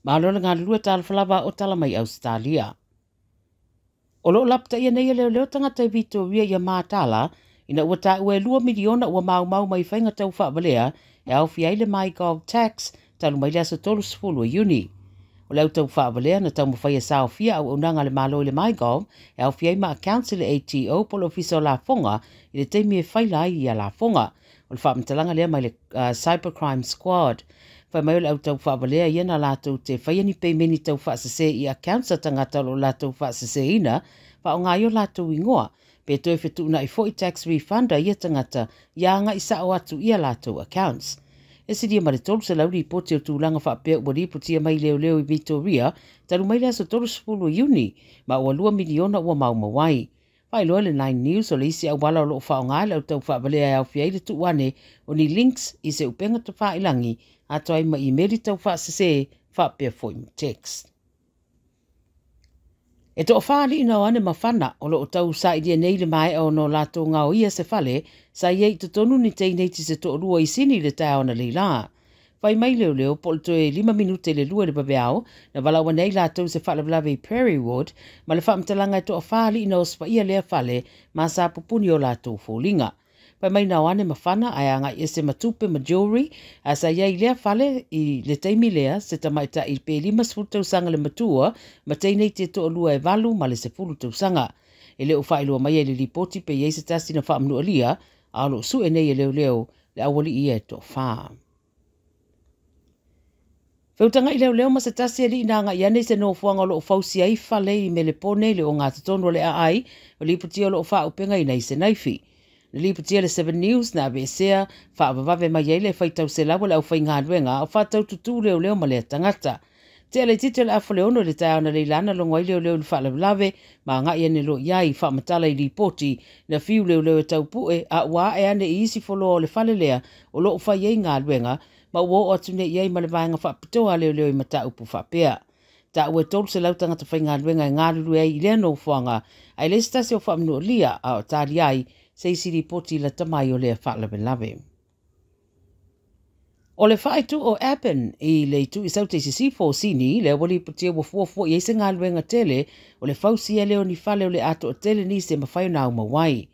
Malo le galulue talofa lava o tala mai Ausetalia. O loo lapataia nei e leoleo tagata i Vitoria ia matala ina ua taua e 2 miliona ua maumau mai faiga tau faavalea e aofia ai le MyGov Tax talu mai le aso 30 o Iuni. O le au tau faavalea na taumafai e saofia auaunaga a le Malo i le MyGov e aofia ai ma accounts i le ATO po o le Ofisa o Lafoga i le taimi e faila ai ia lafoga. O le faamatalaga lea mai le Cybercrime Squad. Fai mai o le au tau faavalea ia na latou te faia ni peimeni tau faasese i accounts a tagata o lo o latou faaseseina faaaoga ai o latou igoa pe toe fetuunai foi tax refund a ia tagata ia agai sao atu ia latou accounts. E silia ma le 300 lipoti o tulaga faapea ua lipotia mai leoleo i Vitoria talu mai le aso 30 o Iuni ma ua 2 miliona ua maumau ai. Faailoa le 9 News o le isi auala o loo faaaoga le au tau faavalea e aofia ai le tuu ane o ni links i se upega tafailagi atoa ai ma imeli tau faasese faapea foi ma text. E toafa alii na o ane mafana o loo tau sailia nei le maea ona o latou gaoia se fale sa i ai i totonu ni teineiti se toalua i Sini i le taeao na leila. Fai mai leoleo po o le toe 5 minute i le 2 i le vaveao na valaau ane ai latou i se faalavelave i Prairiewood ma le faamatalaga e toafa alii na osofaia lea fale ma sa pupuni o latou foliga. Fai mai na o ane mafana ae agai ese ma tupe ma jewelry ae sa i ai i lea fale i le taimi lea se tamaitai pe 50 tausaga le matua ma teineiti e toalua e 8 ma le 10 tausaga. E le o faailoa mai ai le lipoti pe i ai se tasi na faamanualia a o loo sue nei e leoleo le aualii ia e toafa. Feutagai leoleo ma se tasi alii na agai ane i se nofoaga o loo fausia ai fale i Melepone i le ogatotonu o le aai o lipotia o loo faaaupegaina i se naifi. Na lipotia le 7 News na aveesea faavavave mai ai le faitau selau o le aufaigaluega o faatau tutū leoleo ma lea tagata. Tea le titi o le afa le 6 i le taeao na leila na logo ai leoleo i le faalavelave ma agai ane loa i ai faamatala i lipoti na fiu leoleo e taupue a ua ae ane i isi foloa o le fale lea o loo fai ai galuega ma ua oo atu nei i ai ma le vaega faapitoa a leoleo i mataupu faapea. Taua e 300 tagata faigaluega e galulue ai i lea nofoaga ae le se tasi o faamanualia a o tali ai se isi lipoti i lata mai o lea faalavelave. O le faaitu o Appen i le itu i Saute i Sisifo o Sini, lea ua lipotia ua fuafua i ai se galuega tele o le fausia lea o ni fale o le atoatele nisi e mafai ona aumau ai.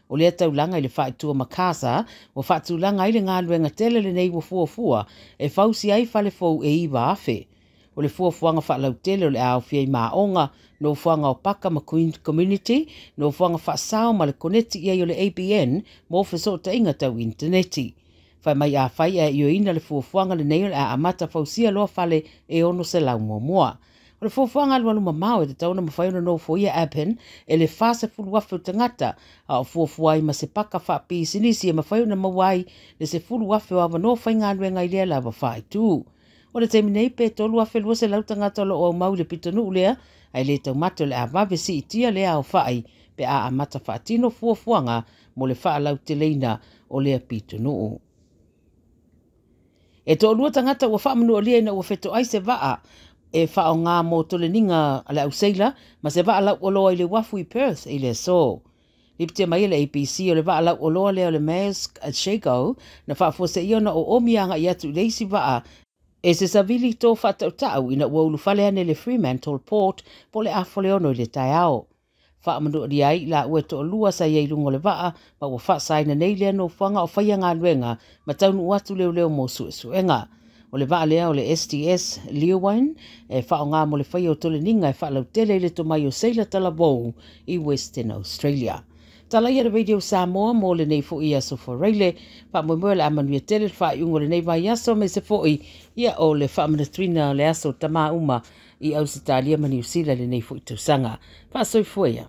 O lea taulaga i le faaitua Macassar ua faatulaga ai le galuega tele lenei ua fuafua e fausia ai fale fou e 9,000. O le fuafuaga faalautele o le a aofia i maaoga, nofoaga o paka ma Community, nofoaga faasao ma le koneti i ai o le ABN mo fesootaiga tau interneti. Fai mai a fai e ioina le fuafuaga lenei o le a amata fausia loa fale e 600 muamua. O le fuafuaga alualu mamao e tatau ona mafai ona nofoia Appen e le 40,000 o tagata a o fuafua ai ma se paka faapisinisi e mafai ona maua ai le 10,000 o avanoa faigaluega i lea lava faaitu. O le taimi nei pe 3,200 tagata o loo aumau i le pitonuu lea ae le taumate o le a vave siitia lea aofai pe a amata faatino fuafuaga mo le faalauteleina o lea pitonuu. E toalua tagata ua faamanualia ina ua fetoai se vaa e faaaoga mo toleniga a le auseila ma se vaa lauoloa i le uafu i Perth i le aso. Lipotia mai e le ABC o le vaa lauoloa lea o le Maersk Shago na faafuaseia ona o omi agai atu i le isi vaa e se savili tō faatautau ina ua ulufale ane le Fremantle Port po o le afa le 6 i le taeao. Faamanualia ai i laua e toalua sa i ai i luga o le vaa ma ua faasaina nei lea nofoaga o faia galuega ma taunuu atu leoleo mo suesuega. O le vaa lea o le STS Leeuwin e faaaoga mo le faia o toleniga e faalautele i le tomai o Seila Talavou i Western Australia. Tala ia le Radio Samoa mo lenei foi aso Foraile. Faamoemoe o le a manuia tele le faaiuga o lenei vaiaso me se foi ia o le faamanatuina o le aso tamā uma i Ausetalia ma Niu Sila lenei foi tausaga. Faasoifua ia.